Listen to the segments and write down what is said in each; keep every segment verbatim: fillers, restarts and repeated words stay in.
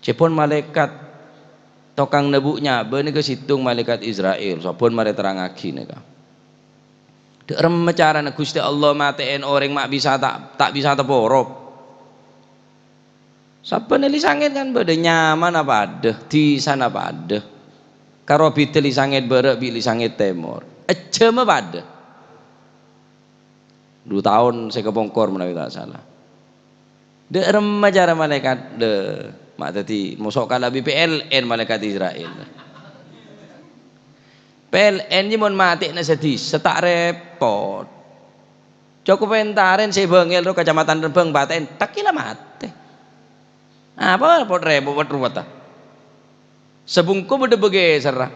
Ca'èpon malaèkat tokang nebbhu' nyabâ nèka sèttong malaèkat Isra'il, sabbhân marè terrangngaghi nèka. Dâ' remma carana Ghustè Allah matè'è orèng ma' bisa ta', ta' bisa taporop? Sabbhân è li-sangèt kan bâdâ, nyamana padâ, dhisana padâ. Karo bhidhâ li-sangèt bârâ' bi' li-sangèt tèmor. Ejjhâmma padâ. Du taon sè kapongkor manabi ta' sala. Dâ' remma cara malaèkat, dâ', ma' dhâddhi moso kalabi P L N malaèkat Isra'il. P L N jiyâ mon matè'na sadhisa ta' rèpot. Cokop èntarèn sè bângèl ro Kacamatan Rembang patè'èn, tekka la matè. Apa pot-rèpot wet-ruwetta? Sabungko bâdâ bâgèserra.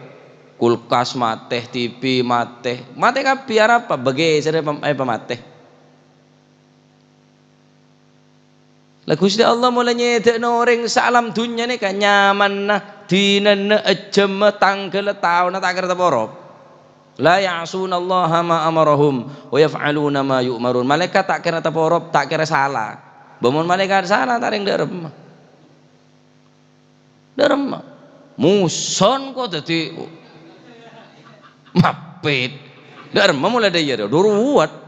Kulkas matè, T V matè. Matè kabbhi arapa? Bâgèserra pam-, eh, pamatè. La Ghustè Allah molaè nyèdâ'na orèng saalam dhunnya nèka nyamanna, dinanna, ejjhâmma, tangghâlla, taonna ta' kèra taporop. "La ya'sunallaha ma amarahum wa yaf'aluna ma yu'marun." Malaèkat ta' kèra taporop, ta' kèra sala. Bâ mon malaèkat sala, ta' rèng dâ' remma. Dâ' remma. Muson ko dhâddhi mapit. Dâ' remma molaè dâ' iyâ, dhu ruwet.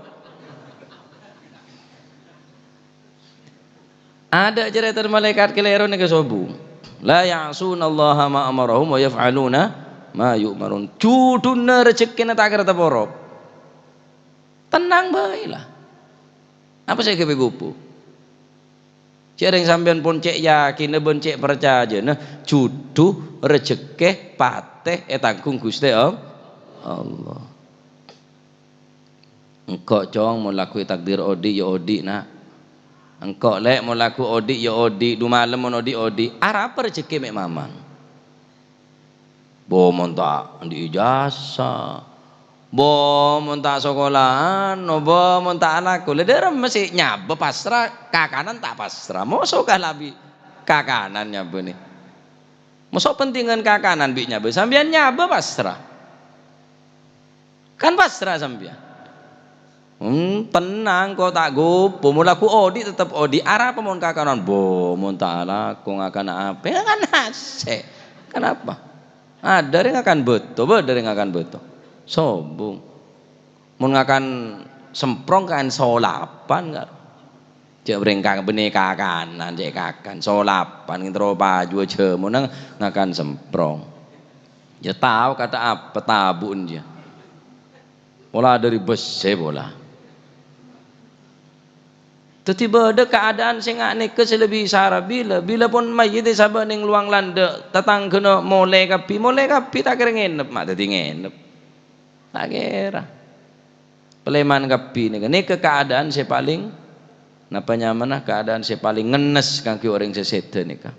Adâ' carèta malaèkat kalèro nèka sobung. "La ya'sunallaha ma amarahum wa yaf'aluna ma yu'marun." Judhuna rejhekkèna ta' kèra taporop. Tennang bhâi, la. Apa sè èghâbây ghubu? Jhâ' rèng sampèyan pon cè' yakinna bân cè' parcajâna, judhu, rejhekkè, patè ètangghung Ghustè All-, Allah. Engko', Cong, mon lagghu ètakdir odi', ya odi', Na'. Engko', Lè', mon lagghu odi', ya odi', du malem mon odi', odi'. Arapa rejhekkè mè' mamang? Bo mon ta' andi' ijazah, bo mon ta' sakolahan, bo mon ta' alako. La dâ' remma sè nyabâ pasra, kakanan ta' pasra. Moso kalabi kakanan nyabâna. Moso pentingan kakanan bi' nyabâ. Sampèyan nyabâ pasra. Kan pasra sampèyan. Hmm, tennang, ko' ta' ghubu. Mon lagghu odi' tetep odi'. Arapa mon kakanan? Bo, mon ta' alako ngakan apa? Ngakan nasè'. Kenapa? Adâ' rèng ngakan bâto, bâdâ rèng ngakan bâto. Sobung. Mon ngakan semprong kan solapan, karo. Jhâ' rèng kang bânnè kakanan, cè' kakan. Solapan, ngèntro paju jhâ' mon ngakan semprong. Ya tao kata apa tabu'en jiyâ. Pola dâri bessè pola. Dhâddhi bâdâ kaadaan sè nga-, nèka sè lebbi sara bilâ, bilâ pon mayyit èsabâ' neng lowang landhâ', tatangghâna molè kabbhi, molè kabbhi ta' kèra ngènep, ma' dhâddhi ngènep. Ta' kèra. Palèman kabbhi nèka. Nèka kaadaan sè palèng, napa nyamana, kaadaan sè palèng ngennes kaangghuy orèng sè sèdhâ nèka.